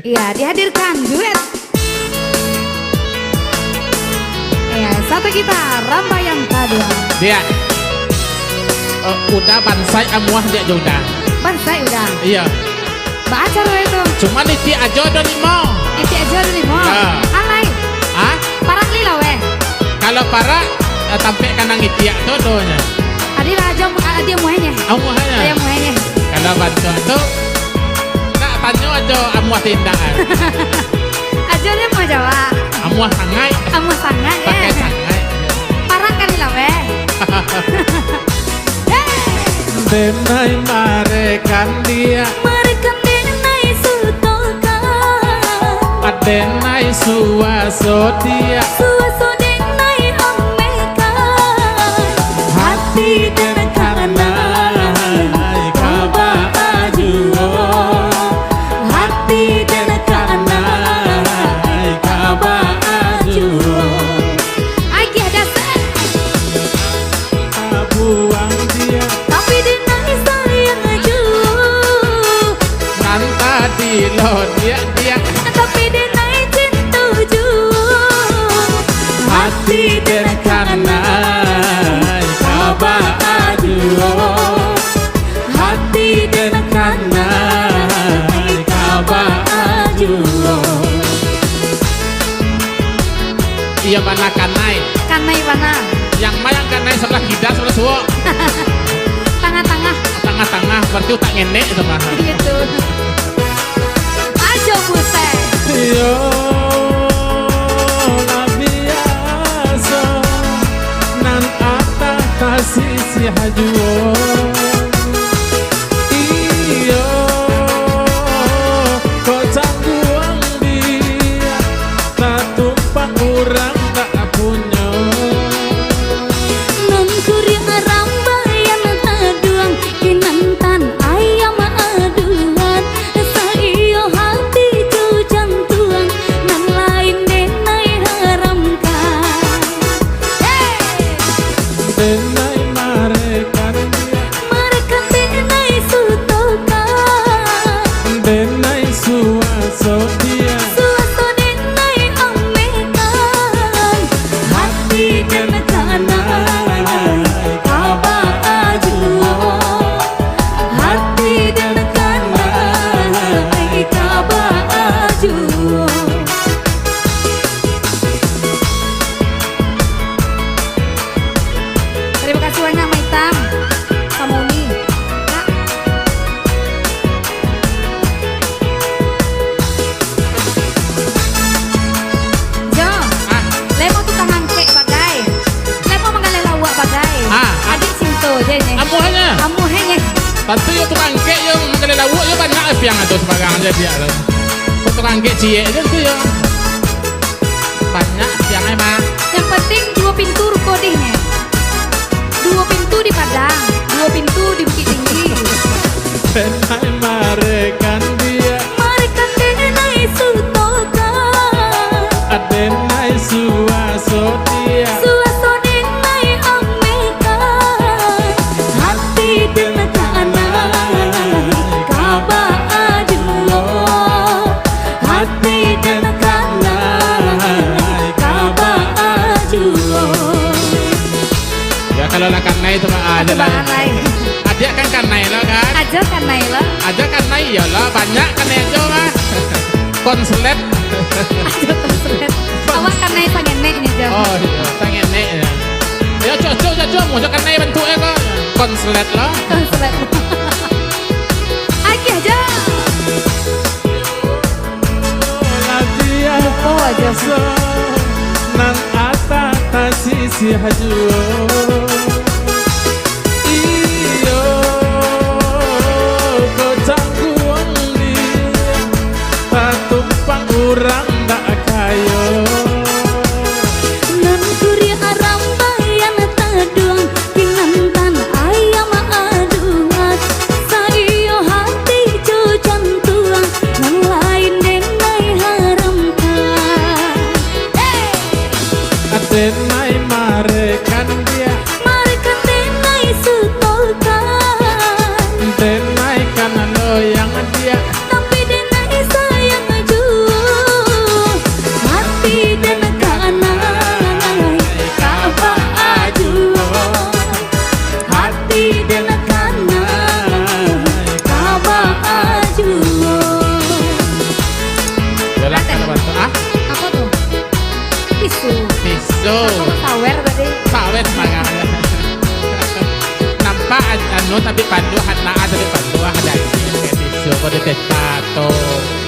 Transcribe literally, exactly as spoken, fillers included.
Iya, dihadirkan duet. Iya, satu gitar, Rambayan Kadua. Diak. Eh, Uda bansaik, amuah diak jo Uda. Bansaik Uda. Iya. Baa caro itu? Cuman itiak ajo ado limo. Itiak ajo ado limo. Iya. Alai. Hah? Parak lai laweh. Kalau parak, eh, tampek kanang itiak tu adonyo. Adi lah ajo, adi amuahnyo. Amuahnyo. Adi amuahnyo. Kalau bantuak tu, nak tanyo ajo amuah tindakan. Ajo ni amuah Jawa. Amuah sangaik. Amuah sangaik, pakai eh. Sangaik. Parak kali laweh. Denai marekan diak. Marekan denai sutokan. Denai suaso diak. Suaso denai amekan. Hati den kanai ka baa juo. Hati den kanai ka baa juo. Agiah dasar. Tabuang diak. Tapi denai sayang juo. Nan tadi lo diak-diak. Tapi denai cinto juo. Hati den kanai ka baa juo. Hati den kanai ka baa juo. Iyo bana kanai. Kanai bana. Yang ma yang kanai sabalah kida, sabalah suok? Tangah-tangah. Tangah-tangah, berarti utak ngenek tu mah. Gitu. Ajo pusing. Iyo lah biaso, nan atah tasisih juo. Iyo, kok cangguang diak, tatumpang urang tak punyo. Nan kuriak Rambayan Kaduang, kinantan ayam aduan, saiyo hati jo jantuang, nan lain denai haramkan. Hei! Denai marekan diak. Marekan denai sutokan. Denai suaso diak. Suaso denai amekan. Hati den kanai ka baa juo. Hati den kanai ka baa juo. Terima kasih banyak, Ma Itam. Sama Uni. Kak. Jo. Ah. Lai mah tukang angkek bagai. Lai mah manggaleh lauak bagai. Ah, ah. Adik cinto je ni. Amuahnyo. Amuahnyo. Tantu yo tukang angkek yo manggaleh lauak yo banyak piang ado sabarang je biak tu. Kok tukang angkek ciek je tu yo. Banyak siang ai, Mak. Yang penting duo pintu ruko dih nyo. Duo pintu di Padang, duo pintu di Bukittinggi. Denai marekan diak. Marekan denai sutokan. Denai suaso diak. Suaso denai amekan. Hati den kanai ka baa juo. Hati den kanai ka baa juo. Ya, kalau lah kanai tu, ah, ajo lah. Baa lai. Adiak kan kanai lo kan? Ajo kanai lo. Ajo kanai, iyolah, banyak kanai ajo mah. Konslet. Ajo konslet. Awak kanai sangenek nyo, Jo. Oh, iyo, sangenek yo. Yo, cocok, cocok, ajo kanai bantuak e ko. Konslet lo. Konslet. Agiah, Jo. Lupo ajo. Nan atah tasisih juo. Iyo, kok cangguang diak, tatumpang urang dak kayo. Nan kuriak Rambayan Kaduang, kinantan ayam aduan, saiyo hati jo jantuang, nan lain denai haramkan. Hei! Denai marekan diak. No tapi panduah, nah tapi panduah dari episode ko di tetato.